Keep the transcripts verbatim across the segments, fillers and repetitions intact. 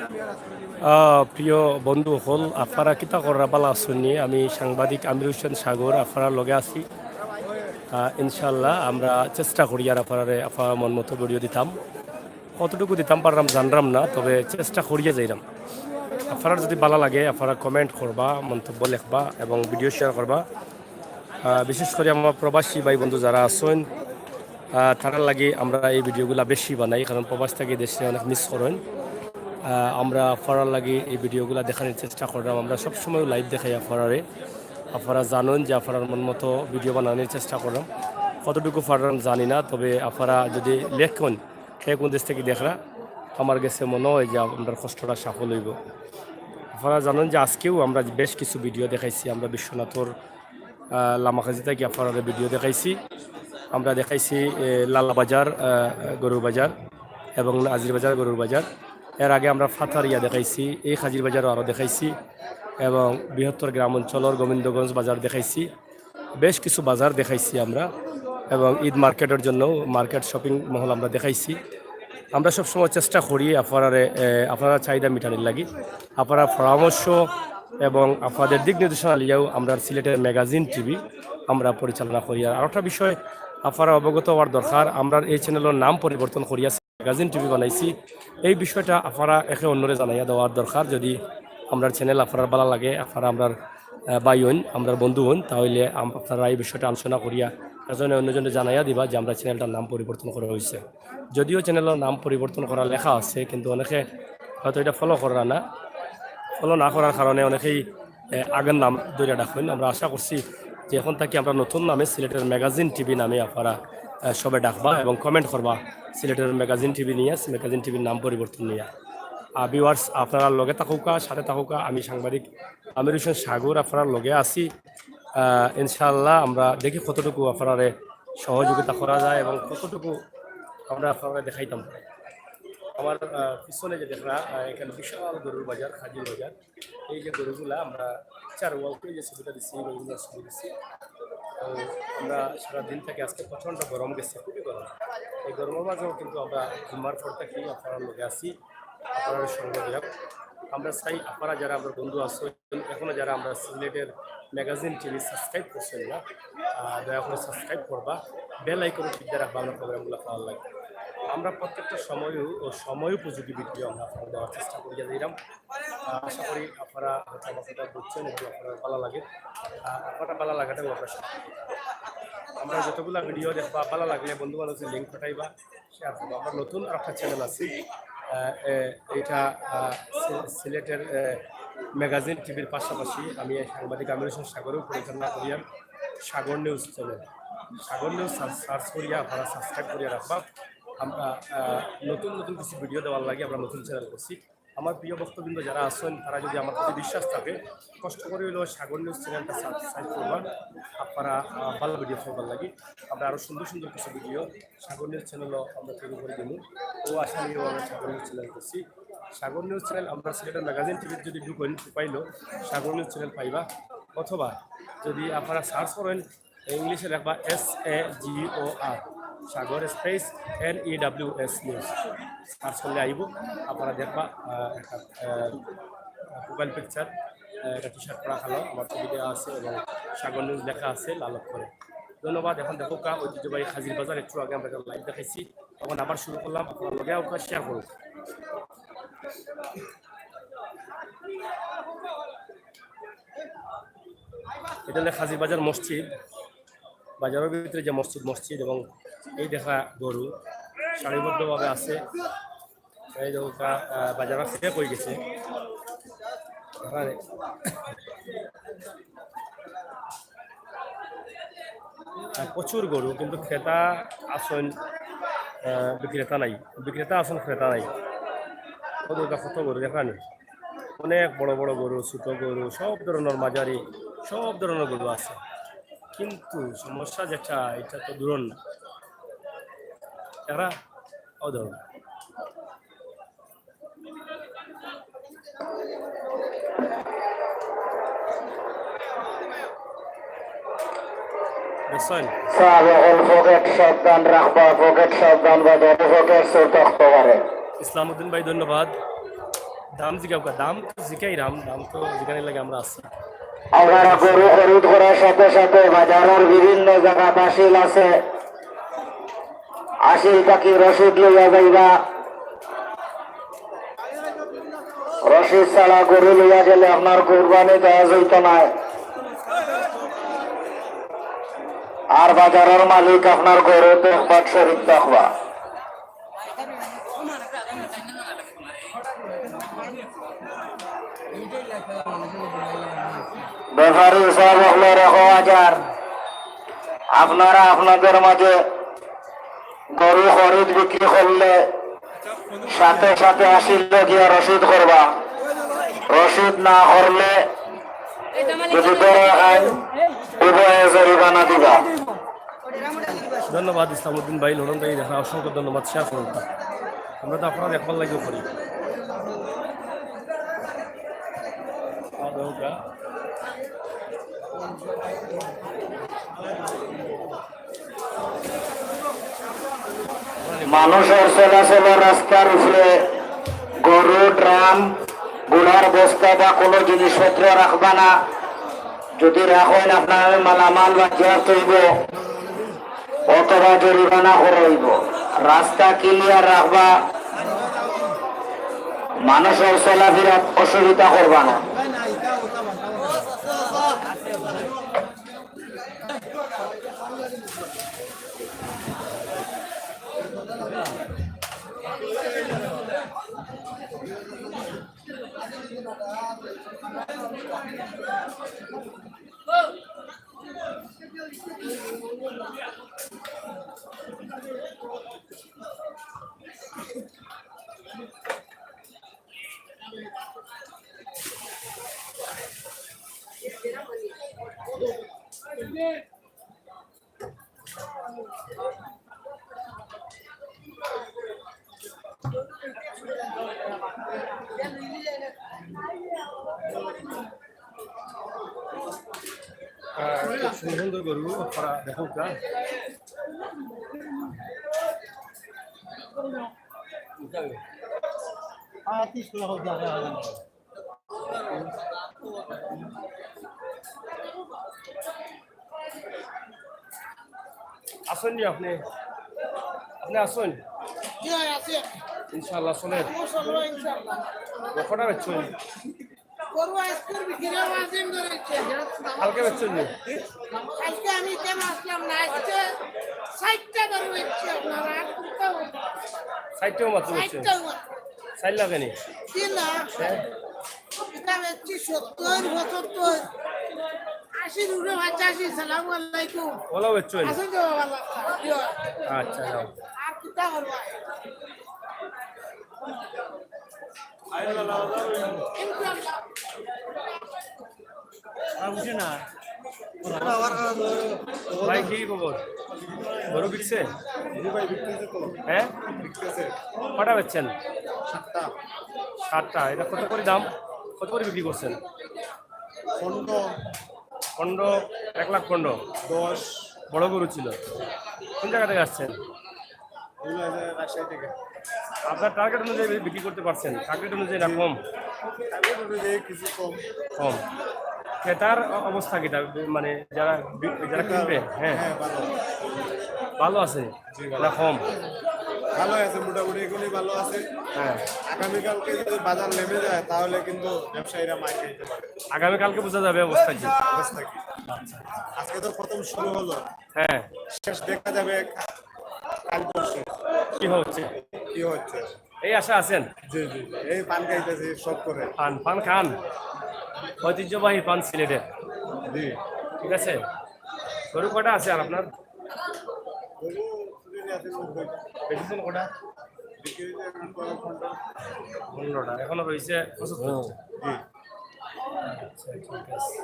আহ, প্রিয় বন্ধু অকল, আফারা কিতা কররা, বালা আছইন নি? আমি সাংবাদিক আমির হোসেন সাগর, আফারার লগে আছি। আহ, ইনশাআল্লাহ আমরা চেষ্টা করিয়ার আফারারে আফারার মন মতো ভিডিও দিতাম। কতটুকু দিতাম পাররাম জানরাম না, তবে চেষ্টা করিয়া যাইরাম। আফারার যদি বালা লাগে, আফারা comment করবা, মন্তব্য লেখবা এবং ভিডিও share করবা। আহ, বিশেষ করি আমার প্রবাসী ভাই বন্ধু যারা আছইন, আহ, তারার লাগি আমরা এই ভিডিওগুলা বেশি বানাই, কারণ প্রবাস থাকি দেশে অনেক মিস করইন। আহ, আমরা আফারার লাগি এই ভিডিওগুলা দেখানির চেষ্টা কররাম। আমরা সবসময় live দেখাই আফারারে। আফারা জানইন যে আফারার মন মতো ভিডিও বানানির চেষ্টা কররাম। কতটুকু পাররাম জানি না, তবে আফারা যদি লেখইন, কে কোন দেশ থাকি দেখরা, আমার গেছে মনে হয় যে আমরার কষ্টটা সফল অইবো। আফারা জানইন যে আজকেও আমরা বেশ কিছু ভিডিও দেখাইছি। আমরা বিশ্বনাথর, আহ, লামাকাজি থাকি আফারারে ভিডিও দেখাইছি। আমরা দেখাইছি, এ, লালাবাজার, আহ, গরুর বাজার এবং নাজির বাজার গরুর বাজার। এর আগে আমরা ফাতারিয়া দেখাইছি, এই কাজির বাজারও আরও দেখাইছি এবং বৃহত্তর গ্রাম অঞ্চলর গোবিন্দগঞ্জ বাজার দেখাইছি। বেশ কিছু বাজার দেখাইছি আমরা এবং ঈদ মার্কেটর জন্য মার্কেট শপিং মহল আমরা দেখাইছি। আমরা সবসময় চেষ্টা করি আফারারে, এ, আফারার চাহিদা মিটানির লাগি। আফারার পরামর্শ এবং আফারার দিক নির্দেশনা লিয়াও আমরা সিলেটের ম্যাগাজিন টিভি আমরা পরিচালনা করি। আর আরেকটা বিষয় আফারা অবগত হওয়ার দরকার, আমরা এই চ্যানেলর নাম পরিবর্তন করিয়া ম্যাগাজিন টিভি বানাইছি। এই বিষয়টা আফারা একে অন্যরে জানাইয়া দেওয়ার দরকার। যদি আমরার চ্যানেল আফারার বালা লাগে, আফারা আমরার, আহ, ভাই অইন, আমরার বন্ধু অইন, তাহলে আম-, আপনারা এই বিষয়টা আলোচনা করিয়া একজনে অন্যজনরে জানাইয়া দিবা যে আমরা চ্যানেলটার নাম পরিবর্তন করা হইছে। যদিও চ্যানেলর নাম পরিবর্তন করা লেখা আছে, কিন্তু অনেকে হয়তো এটা ফলো কররা না। ফলো না করার কারণে অনেকেই, এ, আগের নাম ধরে ডাকইন। আমরা আশা করছি যে এখন থাকি আমরা নতুন নামে সিলেটের ম্যাগাজিন টিভি নামে আফারা, এ, সবে ডাকবা এবং comment করবা সিলেটের ম্যাগাজিন টিভি নিয়া, ম্যাগাজিন টিভির নাম পরিবর্তন নিয়া। আর viewers, আপনারা লগে থাকুকা, সাথে থাকুকা, আমি সাংবাদিক আমির হোসেন সাগর আফারার লগে আছি। আহ, ইনশাআল্লাহ আমরা দেখি কতটুকু আফারারে সহযোগিতা করা যায় এবং কতটুকু আমরা আফারারে দেখাইতাম। আমার, আহ, পিছনে যে দেখরা, আহ, এখানে বিশাল গরুর বাজার, কাজির বাজার। এই যে গরুগুলা আমরা চার ওয়াল করে যে ছবিটা দিচ্ছি, এই গরুগুলার ছবি দিচ্ছি। তো আমরা সারা দিন থাকি, আজকে প্রচণ্ড গরম গেছে, খুবই গরম। এই গরমের মাঝেও কিন্তু আমরা জুম্মার পর থাকি আফারার লগে আছি, আফারার সঙ্গে দিলাম। আমরা চাই আফারা যারা আমরার বন্ধু আছইন, এখনো যারা আমরার সিলেটের ম্যাগাজিন টিভি subscribe করছইন না, আহ, দয়া করে subscribe করবা, bell icon-ও click দিয়া রাখবা আমরার program-গুলা পাওয়ার লাগি। আমরা প্রত্যেকটা সময়ও ও সময় উপযোগী ভিডিও আমরা আপনারারে দেওয়ার চেষ্টা করিয়া যাইরাম। আহ, আশা করি আপনারা হয়তো আমার কথা বুঝছেন এবং আপনারার বালা লাগে। আহ, আপনারার বালা লাগাটাও আমরা সাথে। আমরা যতগুলা ভিডিও দেখবা, বালা লাগলে বন্ধু বান্ধব লিংক পাঠাইবা, শেয়ার করবা। আমরা নতুন আর একটা চ্যানেল আছে, আহ, এ, এটা, আহ, সি-, সিলেটের, আহ, ম্যাগাজিন টিভির পাশাপাশি আমি সাংবাদিক আমির হোসেন সাগরেও পরিচালনা করিয়ার সাগর নিউজ চ্যানেল। সাগর নিউজ সার্চ, সার্চ করিয়া আপনারা সাবস্ক্রাইব করিয়া রাখবা। আমরা, আহ, নতুন নতুন কিছু ভিডিও দেওয়ার লাগি আমরা নতুন চ্যানেল করছি। আমার প্রিয় ভক্তবৃন্দ যারা আছইন, তারা যদি আমার প্রতি বিশ্বাস থাকে, কষ্ট করি হইলেও সাগর নিউজ চ্যানেলটা সাবস্ক্রাইব করবা। আপনারা, আহ, ভালো ভিডিও পাইবার লাগি আমরা আরো সুন্দর সুন্দর কিছু ভিডিও সাগর নিউজ চ্যানেলও আমরা তৈরি করে দিব। ও আশা নিয়েও আমরা সাগর নিউজ চ্যানেল করছি। সাগর নিউজ চ্যানেল আমরা সিলেটের ম্যাগাজিন টিভিত যদি ঢুকইন, প্রোফাইলও সাগর নিউজ চ্যানেল পাইবা, অথবা যদি আপনারা সার্চ করেন, ইংলিশে লেখবা S A G O R, Sagar space N E W S news. Search করলে আইব, আপনারা দেখবা, আহ, একটা, আহ, প্রোফাইল পিকচার, আহ, একটা টি শার্ট পরা কালো, আমার ছবি দেওয়া আছে এবং সাগর নিউজ লেখা আছে লাল অক্ষরে। ধন্যবাদ। এখন দেখউক্কা ঐতিহ্যবাহী কাজির বাজার, একটু আগে আমরা একটা লাইভ দেখাইছি, এখন আবার শুরু করলাম, আপনারা লগে আউক্কা, শেয়ার করুন। এটা হলো কাজির বাজার মসজিদ, বাজারের ভিতরে যে মসজিদ, মসজিদ এবং এই দেখরা গরু সারিবদ্ধভাবে আছে। এই যে ওটা, আহ, বাজার থেকে কই গেছে, এখানে আহ, প্রচুর গরু, কিন্তু ক্রেতা আছইন, আহ, বিক্রেতা নাই। বিক্রেতা আছইন, ক্রেতা নাই। কত, কত গরু দেখরা নি? অনেক বড় বড় গরু, ছোট গরু, সব ধরনের মাঝারি, সব ধরনের গরু আছে। কিন্তু সমস্যা যেটা, এটা তো দূরর না। এরা ও ধরো। দেখছেন? সাহেব, পকেট সাবধান রাখবা, পকেট সাবধান, বাজারে পকেট চোর থাকতে পারে। ইসলামউদ্দিন ভাই, ধন্যবাদ। দাম জিগাউক্কা, দাম তো জিগাইরাম, দাম তো জিগানির লাগি আমরা আছি। আপনারা গরু খরিদ করার সাথে সাথে বাজারর বিভিন্ন জাগাত আসিল আছে, আসিল থাকি রসিদ লইয়া যাইবা। রসিদ ছাড়া গরু লইয়া গেলে আপনার কুরবানি জায়েজ অইতো নায়। আর বাজারর মালিক আপনার গরু দেখবার শরিক থাকবা। ব্যাপারী সাব অকলরে কওয়া যার, আপনারা আপনাদের মাঝে গরু খরিদ বিক্রি করলে সাথে সাথে আসিল গিয়া রসিদ করবা। রসিদ না করলে যদি ধরা খায়, উভয়ে জরিমানা দিবা। ধন্যবাদ ইসলামউদ্দিন ভাই, লন্ডন থাকি দেখা, অসংখ্য ধন্যবাদ, শেয়ার করুন। আমরা তো আপনারা দেখবার লাগিও করি। মানুষর চলাচলর রাস্তার উপরে গরু, ড্রাম, গুড়ার বস্তা বা কোনো জিনিসপত্র রাখবা না। যদি রাখইন, আপনার মালামাল বাজেয়াপ্ত অইবো অথবা জরিমানা করা অইবো। রাস্তা ক্লিয়ার রাখবা, মানুষর চলাফিরাত অসুবিধা করবা না। আহ, খুব সুন্দর সুন্দর গরু, আপনারা দেখুন কা। আছইন নি আপনে? আপনে আছইন? জি, আছি। ইনশাআল্লাহ চলের। আমার চলবো ইনশাআল্লাহ। কটা বেচছইন? গরু আজকের বিক্রি ওয়াজিব ধরেছে। কালকে বেচছইন নি? কালকে আমি কেন আসলাম না? আজকে ষাটটা গরু বেচছি আপনারা, আর কোথাও না। ষাটটাও মাত্র বেচছইন? ষাটটাও মাত্র। চাইর লাখ নি? জি না। হ্যাঁ? এটা বেচছি সত্তর, পঁচাত্তর, আশির উপরে, পঁচাশি। সালামু আলাইকুম। ওলা বেচছইন? আছেন তো বাবা? জি। আচ্ছা, যাও। আর কিতা করবা? ইনশাআল্লাহ। আর বুঝি না। ভাই, কি খবর? গরু বিকছে? জি ভাই, বিকতেছে তো। হ্যাঁ? বিকতেছে। কটা বেচছইন? সাতটা। সাতটা। ইটা কত করি দাম? কত করি বিক্রি করছইন? পনেরো। পনেরো, এক লাখ পনেরো? দশ। বড় গরু ছিল। কোন জাগা থাকি আনছইন? এগুলো আছে রাজশাহী থেকে। আপনার টার্গেট অনুযায়ী বিক্রি করতে পারছেন? টার্গেট অনুযায়ী না কম? টার্গেট অনুযায়ী কিছু কম। কম। ক্রেতার অ-, অবস্থা কিতা? মানে যারা বি-, যারা ক্রেতা, কিনবে? হ্যাঁ। হ্যাঁ, ভালো। ভালো আছে? জি, ভালো। না কম? ভালো আছে, মোটামুটি এখনই ভালো আছে। হ্যাঁ। আগামীকালকে যদি বাজার নেমে যায়, তাহলে কিন্তু ব্যবসায়ীরা মার খেতে পারে। আগামীকালকে বুঝা যাবে অবস্থা কি? অবস্থা কি? আজকে তো প্রথম শুরু হলো। হ্যাঁ। শেষ দেখা যাবে কাল পরশু। কি হচ্ছে? কি হচ্ছে? এই আশা আছেন? জি, জি, জি। এই পান খাইতেছি শখ করে। পান, পান খান? ঐতিহ্যবাহী পান সিলেটের। জি। ঠিক আছে। গরু কয়টা আছে আর আপনার? গরু already আছে নব্বইটা। বেচছেন কয়টা? বিক্রি হয়েছে এখন প্রায় পনেরো। পনেরোটা। এখনো রয়েছে পঁচাত্তর। জি। আচ্ছা, ঠিক আছে।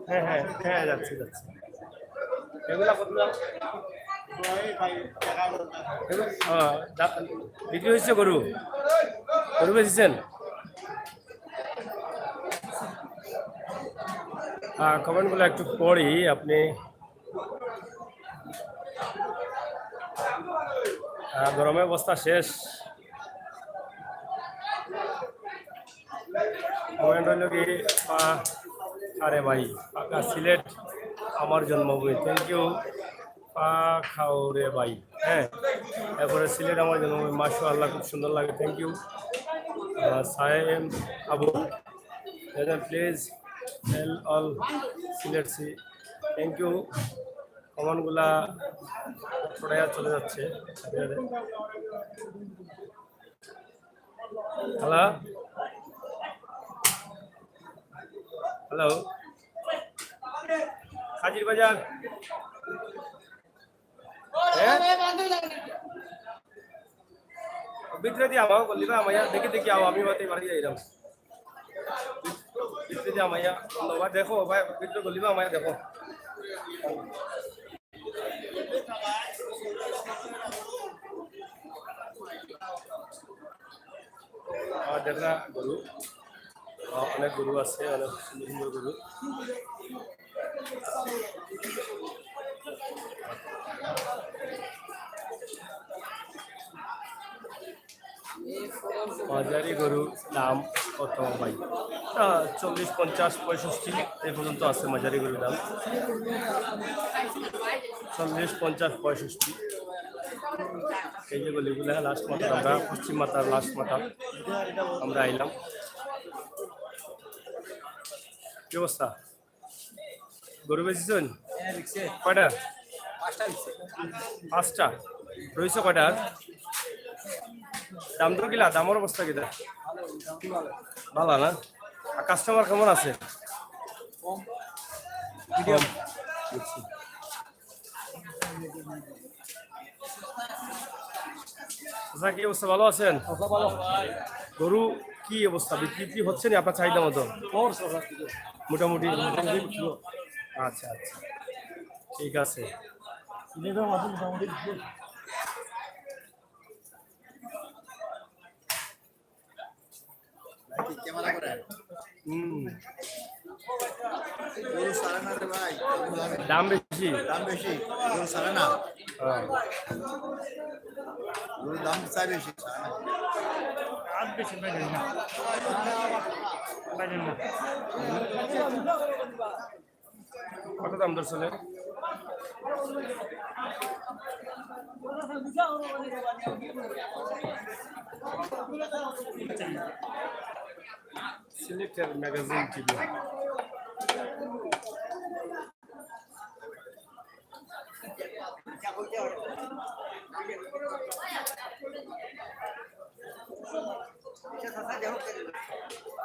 হ্যাঁ, হ্যাঁ, হ্যাঁ, যাচ্ছি, যাচ্ছি। এগুলা কত দাম? এগুলা, আহ, দা-, বিক্রি হয়েছে গরু? গরু বেচছেন? আহ, কমেন্টগুলো একটু পড়ি, আপনি আহ, গরমে অবস্থা শেষ। কমেন্ট হইল কি, পা খাও রে ভাই, পাকা সিলেট আমার জন্মভূমি। থ্যাংক ইউ, পা খাও রে ভাই। হ্যাঁ, এরপরে সিলেট আমার জন্মভূমি, মাশাআল্লাহ, খুব সুন্দর লাগে। Thank you. Sayem Abu, please tell all Sylhet সি। Thank you. কমেন্টগুলা ছড়াইয়া চলে যাচ্ছে। হ্যালো, হ্যালো, হাজির বাজার। হ্যাঁ? ভিতরে দিয়া আমাও গলিবা আমাইয়া, দেখি দেখি আও, আমি বাতে বাড়ি যাইলাম। ভিতরে দিয়া আমাইয়া, বাবা দেখো, ভাই, ভিতরে গলিবা আমাইয়া দেখো। আর দেখরা গরু, আহ, অনেক গরু আছে, অনেক সুন্দর সুন্দর গরু। মাঝারি গরুর দাম কত ভাই? আহ, চল্লিশ, পঞ্চাশ, পঁয়ষট্টি এই পর্যন্ত আছে মাঝারি গরুর দাম। চল্লিশ, পঞ্চাশ, পঁয়ষট্টি। এই যে গলিগুলা লাস্ট মাথার, আমরা পশ্চিম মাথার লাস্ট মাথার আমরা আইলাম। কি অবস্থা? গরু বেচছইন? হ্যাঁ, বেচছি। কয়টা? পাঁচটা বেচছি। পাঁচটা? রইছে কয়টা? দাম দর কিলা? দামর অবস্থা কিতা? ভালা না? আর কাস্টমার কেমন আছে? কম। কম। বুঝছি। আচ্ছা, কি অবস্থা? ভালো আছেন? আচ্ছা, ভালো। গরু কি অবস্থা? বিক্রি টিক্রি হচ্ছে নি আপনার চাহিদা মতো? মোটামুটি। আচ্ছা, আচ্ছা, ঠিক আছে। হুম। গরু ছাড়ে না রে ভাই। দাম বেশি। দাম বেশি, গরু ছাড়ে না। হ্যাঁ। গরুর দাম চাই বেশি, ছাড়ে না। দাম বেশি, ভাই, না। ভাই, না। কত দাম দর চলে? সিলেটের ম্যাগাজিন টিভি।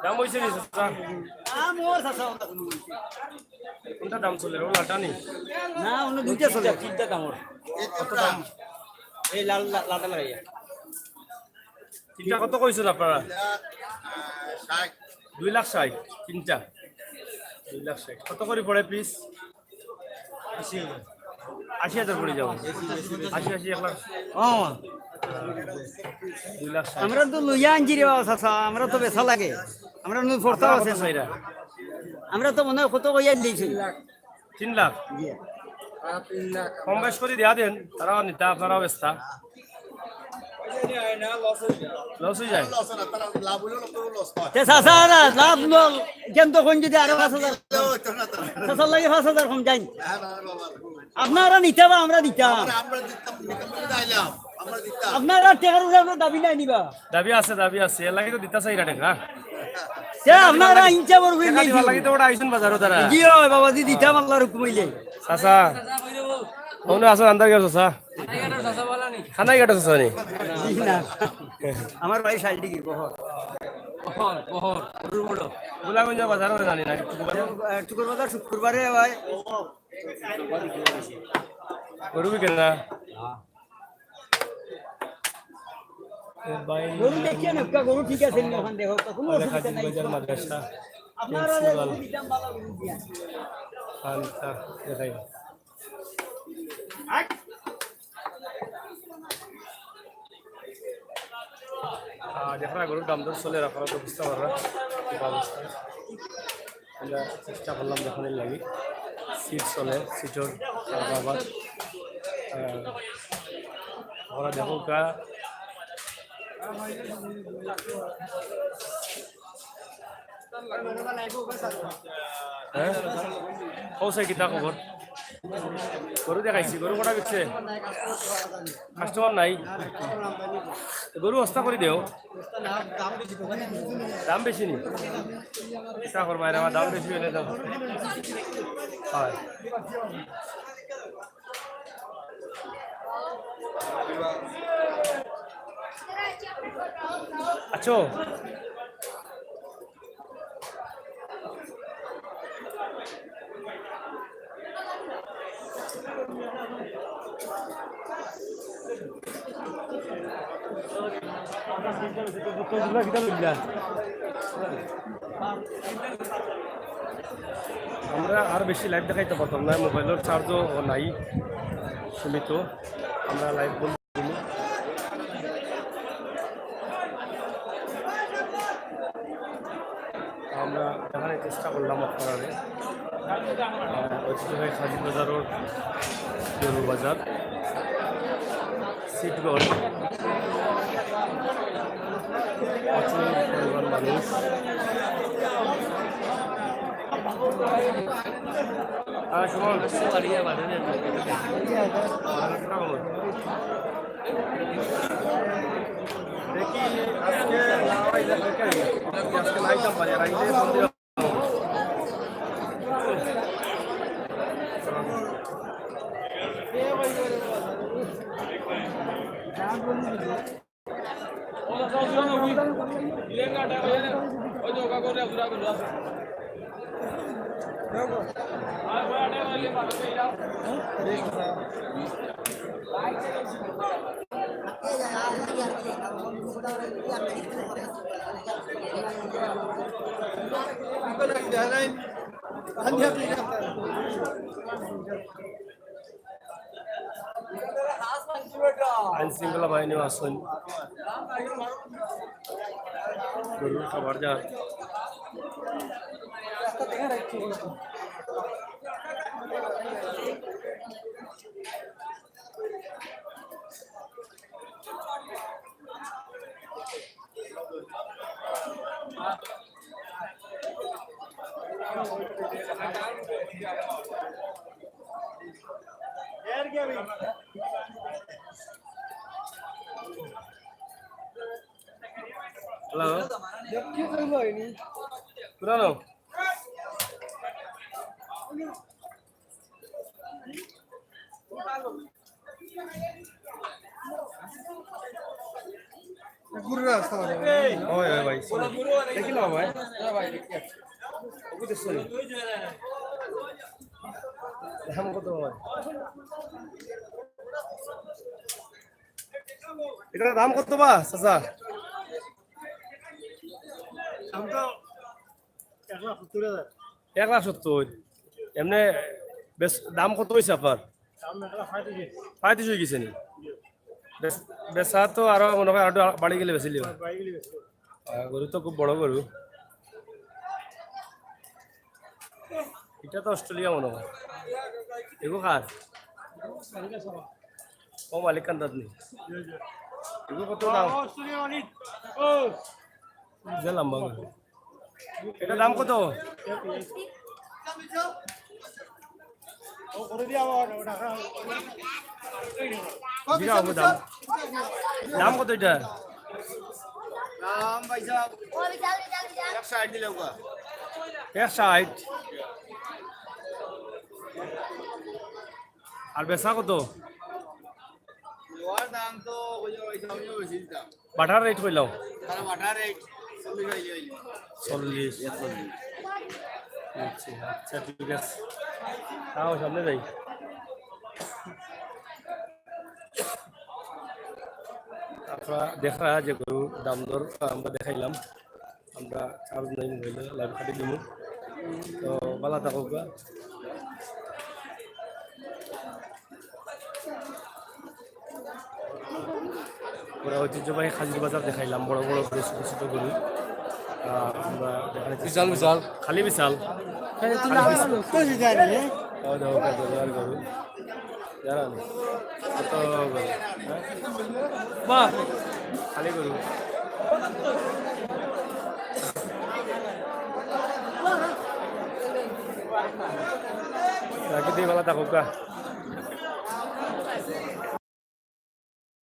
দাম হইছে নি, চাচা? দাম ওর চাচা, ওটা কোনো বলছি। কোনটা দাম চলে? ও লালটা নি? না, অন্য দুইটা চলে। তিনটা দাম ওর। কত দাম? এই লাল, লা-, লালটা লাগাইয়া। তিনটা কত কইছেন আপনারা? দুই লাখ ষাট। দুই লাখ ষাট, তিনটা। দুই লাখ ষাট। কত করে পড়ে পিস? আশি হাজার। আশি হাজার পড়ে যাবো। আশি, আশি, এক লাখ। ও। দুই লাখ ষাট। আমরা তো লইয়া আনছি রে বাবা চাচা, আমরা তো বেচা লাগে। আমরা নু পড়তাও আছে। চাইরা? আমরা তো মনে হয় কত কইয়া দিয়েছি। তিন লাখ? জি। কম বেশ করে দিয়া দেন, তারাও নিতা, আপনারাও বেচতা। লস হয়ে যায়? লস না, তারা লাভ হইলেও না, তবু লস হয়। তে চাচা, না, লাভ ন-, কেন তখন যদি আরো পাঁচ হাজার, চাচার লাগে পাঁচ হাজার কম যাইন। না, না, বাবা। আপনারা নিতা বা আমরা দিতাম। আমরা, আমরা দিতাম, নিতাম বলে আইলাম, আমরা দিতাম। আপনারা টেকার উপরে আমরা দাবি নাই নিবা। দাবি আছে, দাবি আছে, এর লাগি তো দিতা চাইরা টেকা। তে আপনারা ইনচা বড় হইলে টেকা দিবার লাগি তো ওটা আইছইন বাজারো তারা। জি হয় বাবা, জি দিতাম আল্লাহর হুকুম হইলে। চাচা, মনে আছে আন্দার গেছে চাচা? কানাইঘাটর চাচা নি? জি না। আমার বাড়ি শালডিগি, বহর। বহর, বহর, গরুর বড়। গোলাপগঞ্জ বাজারও জানি না, একটু বাজার। আহ, টুকুর বাজার শুক্রবারে হয়। গরু বিকেন না? এ ভাই, গরু দেখিয়ে না, গরু ঠিক আছে, ওখান দেখো, কোনো অসুবিধা নাই। বাজার মাদ্রাসা, আপনারা প্রিন্সিপাল। গরু দিতাম, ভালো গরু দিয়া। খান তা দেখাই। আহ, দেখরা গরুর দাম দর চলে, আপনারা তো বুঝতে পাররা কি অবস্থা। আমরা চেষ্টা করলাম দেখানোর লাগি। সিট চলে, সিটর আবার, আহ, ওরা দেখো কা। হ্যাঁ? কও চাই কিতা খবর? গরু দেখাইছি, গরু কটা বিকছে? কাস্টমার নাই? গরু হস্তা করি দেও। দাম বেশি নি? কিতা করবা এরা, আমার দাম বেশি অইলে তো। হয়। আছো? আমরা আর বেশি লাইভ দেখাইতাম পারতাম না, মোবাইলর চার্জও নাই, সীমিত। আমরা লাইভ বন্ধ করি। আমরা এখানে চেষ্টা করলাম আপনারা, আহ, ঐতিহ্যবাহী খাজির বাজারর গরু বাজার, সিটগড়, প্রচুর পরিমাণ মানুষ। হ্যাঁ, সুমন। দেখি, আজকে না আইলে কালকে আইবো। আজকে না আইতাম পারি, আর আইলে ফোন দিও। আইন শৃঙ্খলা বাহিনীও আছইন। গরুর খাবার যা। হ্যালো। পুরানো। গুরু রাস্তা মানে। ওই, ওই ভাই, চলো। দেখি না ভাই। ওকে দেখছো নি? দাম কত ভাই? এটার দাম কত বা, চাচা? দাম তো এক লাখ সত্তর হাজার। এক লাখ সত্তর। এমনে বেশ দাম কত অইছে আপনার? দাম এক লাখ পঁয়ত্রিশ। পঁয়ত্রিশ অই গেছে নি? বেশ, বেচা তো আরো মনে হয় আরো বাড়ি গেলে বেশি লিবা। বাড়ি গেলে বেশি। আহ, গরু তো খুব বড় গরু। এটা তো অস্ট্রেলিয়া মনে হয়। এগু কার? ও মালিক কান্দাত নি? এগু কত দাম? অস্ট্রেলিয়া মালিক। ও। যে লম্বা গরু। এটা দাম কত? জিরা হবে দাম। দাম কত এটা? দাম ভাই সাহেব, এক ষাট দিলে হোগা। এক ষাট। আর বেচা কত? লোয়ার দাম তো ওই যে, ওই যে, ওই যে, ওই যে দাম। বাটার রেট কইলাও? তারা বাটার রেট চল্লিশ হইলে হইলে। চল্লিশ। আচ্ছা, আচ্ছা, ঠিক আছে। তাও সামনে যাই। আপনারা দেখরা যে গরুর দাম দর আমরা দেখাইলাম। আমরা চার্জ নাই মোবাইলে, লাইভ কাটি দিমু। তো ভালা থাকউক্কা। পুরা ঐতিহ্যবাহী খাজির বাজার দেখাইলাম, বড় বড় গরু, ছোট ছোট গরু। আহ, আমরা দেখানোর চেষ্টা বিশাল, করলাম। বিশাল। খালি বিশাল। খালি বিশাল। তো যে জানি, হ্যাঁ? ও দেখো, কত হাজার গরু। জানো নি? কত গরু, হ্যাঁ? বাহ! খালি গরু। বাকি দিন ভালা থাকউক্কা।